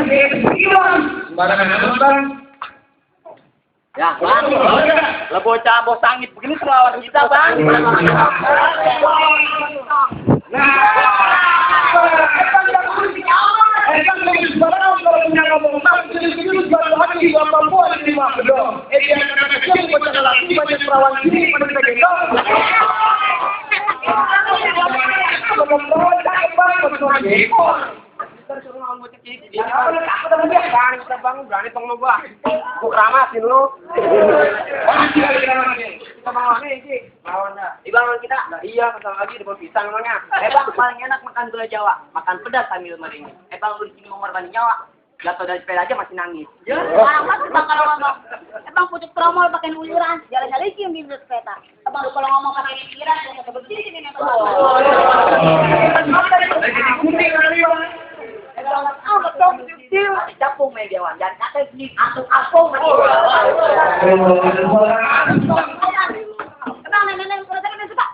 Sembarangan nonton. Ya, Bang. Lah bocah bos sangit begini selawan kita, Bang. Berani tong lu gua. Gua keramasin lu. Kita bangun nih, lawan dah. Dibangun kita. Nah, iya, kesal lagi di pisang namanya. Bang, paling enak makan gula Jawa, makan pedas sambil meringin. Bang, lu di sini mengorbankan nyawa. Jatuh dari sepeda aja masih nangis. Ya, amat Bang kalau ngomong. Bang pucuk tromol pakai uluran, jalan-jalan cium di sepeda. Bang kalau ngomong pakai pikiran, jangan seperti ini nih. Capung mediawan dan kata ini asung-asung Bang, nenek kalau tadi suka.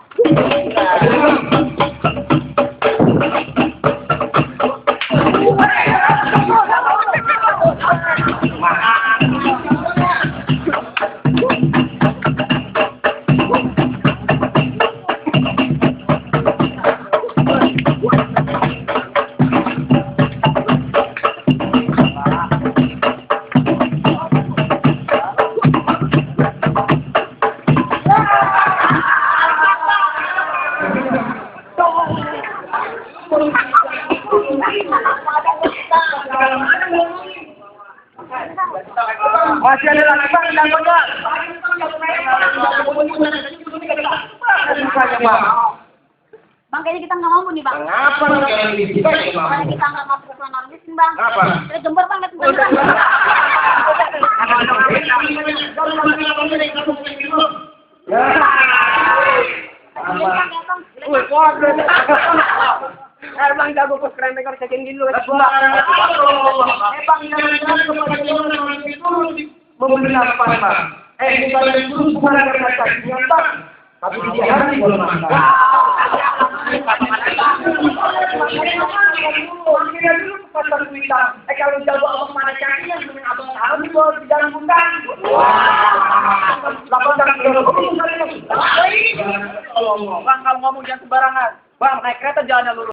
Masih ada lagi Bang, dan Bang. Bang, kayaknya kita nggak mampu nih, Bang. Kenapa kayak gitu? Kalau kita nggak mampu ke sana miskin, Bang. Kenapa? Kita jember, Bang, lihat Bang. Bang jago pos keren mereka cekin dulu. Membeli apa Bang? Bukan itu bukan kata Bang. Tapi dia hari belum makan. Kalau jago abang mana cakinya, abang tahu di bawah di dalam gudang. Bang kalau ngomong jangan sembarangan. Bang naik kereta jalannya lurus.